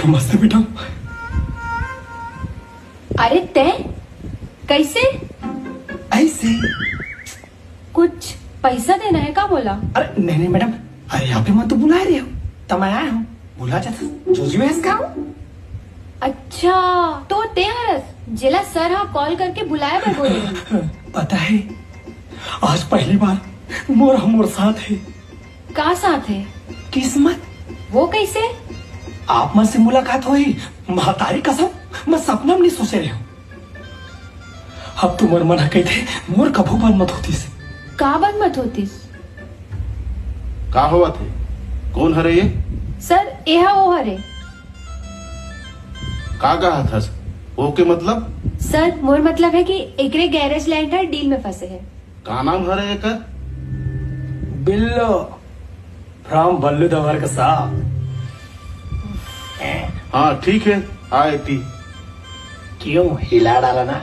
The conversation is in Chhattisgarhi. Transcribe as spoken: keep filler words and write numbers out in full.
नमस्ते बेटा। अरे तैं कैसे? ऐसे। कुछ पैसा देना है का बोला? अरे नहीं नहीं मैडम, अरे आप ही मन तो बुलाए रहे हो, त मैं आए हूँ। बुला जाता जो जी मैं इसका हूँ। अच्छा, तो तैं हरस जेला सर हा कॉल करके बुलाए बर बोले रहे। पता है, आज पहली बार मोर मोर साथ है। का साथ है? किस्मत। वो कैसे? आप मन से मुलाकात होही, महतारी कसम, मैं सपना में नहीं सोचे रहे हूँ। अब तो मोर मन ह कहिथे, मोर कभू बन मत होतीस। का बन मत होतीस? का होवत हे? कोन हरे ये? सर, एहा वो हरे। का कहत हस? वो के मतलब? सर, मोर मतलब है कि एकरे गैरेज लैंड हर डील में फंसे है। का नाम हरे एकर? बिल्लो, फ्रॉम बल्लू दवर का साहब। हाँ, ठीक है, आ एती। क्यों हिला डाला ना?